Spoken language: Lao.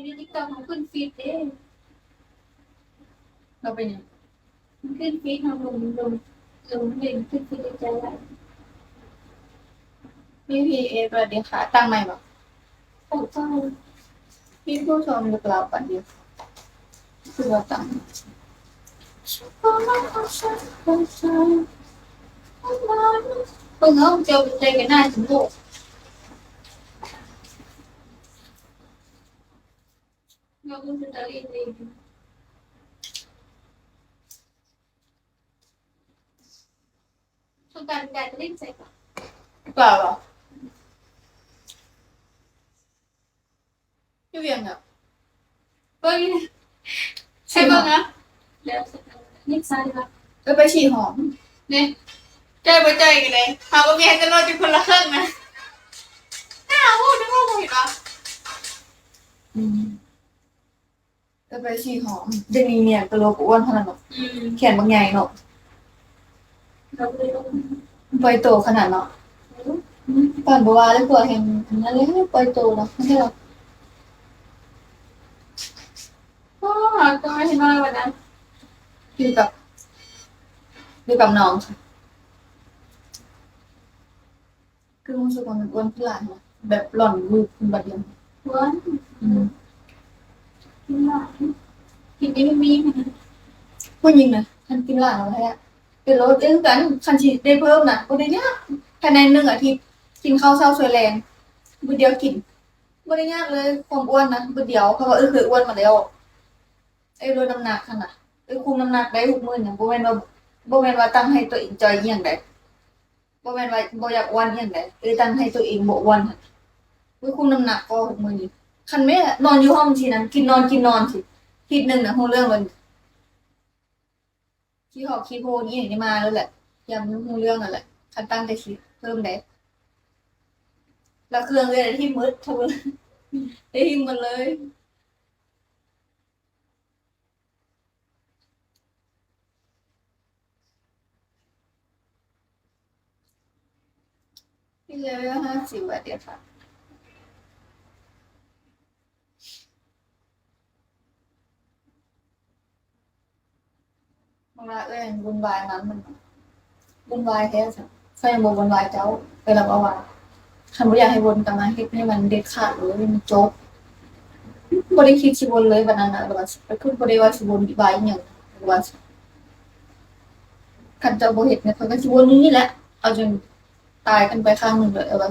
ຢູ່ TikTok ມັນຂຶ້ນຟີດເດ້. ເຮົາເປັນຫຍັງ? ມັນຂຶ້ນຟີດ ເຮົາລົງ ລົງ ລົງເຫັນຂຶ້ນຟີດໃນໃຈຫຼາຍ. ມີພີເອ ສະຫວັດດີຄ່ະ. ຕັ້ງໃໝ່ບໍ່? ຕັ້ງເກົ່າ. ມີຜູ້ຊົມຢູ່ລາວປານດຽວ. ຄືວ່າຕັ້ງ ເບິ່ງເອົາ ເຈົ້າໄປໃຈກັນໜ້າຊິໂລດ. ເຮົາເບິ່ງເປັນຕາຫຼິ້ນເດ້. ສົງການຢາກໄປຫຼິ້ນໃສກະ? ກະບໍ່ ຢູ່ວຽງນະ. ເບິ່ງ ໃຫ້ເບິ່ງນະ. ແລ້ວນິດຊາຍວ່າ ເອີ ໄປສີຫອມເດ້. ຈ່ອຍບໍ່ຈ່ອຍກັນເດ້. ເຮົາກໍມີໃຫ້ແຕ່ລົດຢູ່ຄົນລະເຄິ່ງນະ. ໜ້າຮູ້ນະ ບໍ່ເຫັນບໍ່? ອືມ. ກໍໄປສີຫອມ. ດຽວນີ້ເມຍກໍໂລກອ້ວນຂະໜາດເນາະ. ອືມ. ແຂນບັກໃຫຍ່ເນາະ. ປອຍໂຕຂະໜາດເນາະ. ອືມ. ປານບໍ່ວ່າເລີຍ ຜົວແຮງອັນນັ້ນເລີຍ ປອຍໂຕເນາະ. ເຫັນບໍ່? ໂອ້ ຫາກໍເຫັນວ່າວັນນັ້ນ ຢູ່ກັບ ຢູ່ກັບນ້ອງ. ຄືຮູ້ສຶກວ່າມັນອ້ວນຂຶ້ນຫຼາຍເນາະ ແບບຫຼອນວືບຂຶ້ນບາດດຽວ. ອ້ວນ? ອືມ. ກິນຫຼາຍ ກິນໄດ້ມີ. ຜູ້ຍິງນະ ຄັນກິນຫຼາຍແທ້ ເປັນໂລດເອງຄືກັນ. ຄັນຊິໄດ້ເພີ່ມນະ ບໍ່ໄດ້ຍາກ. ພາຍໃນໜຶ່ງອາທິດ ກິນເຂົ້າເຊົ້າຊ່ວຍແລງ ມື້ດຽວກິນ. ບໍ່ໄດ້ຍາກເລີຍ ຄວາມອ້ວນນະ ມື້ດຽວ. ເພາະວ່າເອື້ອຍເຄີຍອ້ວນມາແລ້ວ. ເອື້ອຍລົດນ້ຳໜັກຫັ້ນນະ ເອື້ອຍຄຸມນ້ຳໜັກໄດ້ທຸກມື້ນະ. ບໍ່ແມ່ນວ່າ ບໍ່ແມ່ນວ່າຕັ້ງໃຫ້ຕົວເອງຈ່ອຍອີ່ຫຍັງໃດ. ບໍ່ແມ່ນວ່າບໍ່ຢາກອ້ວນອີ່ຫຍັງໃດ. ເອື້ອຍຕັ້ງໃຫ້ຕົວເອງບໍ່ອ້ວນຫັ້ນ. ເອື້ອຍຄຸມນ້ຳໜັກກໍທຸກມື້ນີ້. ຄັນແມ່ນອນຢູ່ຫ້ອງຊີ້ນະ ກິນນອນ ກິນນອນຊີ້. ທິດໜຶ່ງນະ ຮູ້ເລື່ອງເບິດ. ຂີ້ຫອກຂີ້ໂພນອີ່ຫຍັງນີ້ມາໂລດແຫຼະ. ຢ້ານຮູ້ເລື່ອງຫັ້ນແຫຼະ. ຄັນຕັ້ງໃຈຊິເພີ່ມໃດ. ແລ້ວເຄື່ອງເອື້ອຍໄດ້ຖິ້ມໝົດ ໄດ້ຖິ້ມໝົດເລີຍ. ເລເວວຫ້າສິບ ວ່າດຽວ ເວລາເອື້ອຍວຸ່ນວາຍນຳມັນ ວຸ່ນວາຍແທ້ຊັ້ນ. ຂ້ອຍຍັງບໍ່ວຸ່ນວາຍເຈົ້າ. ເອື້ອຍລະເວົ້າວ່າ ຄັນບໍ່ຢາກໃຫ້ວົນກໍມາເຮັດໃຫ້ມັນເດັດຂາດເລີຍ ມັນຈົບ. ບໍ່ໄດ້ຄິດຊິວົນເລີຍບາດນັ້ນນະ. ແລ້ວວ່າ ຄືບໍ່ໄດ້ວ່າຊິວຸ່ນວາຍອີ່ຫຍັງ. ແລ້ວວ່າ ຄັນເຈົ້າບໍ່ເຮັດນະ ຂ້ອຍກໍຊິວົນຢູ່ນີ້ແຫຼະ ເອົາຈົນຕາຍກັນໄປຂ້າງໜຶ່ງເລີຍ. ແລ້ວວ່າ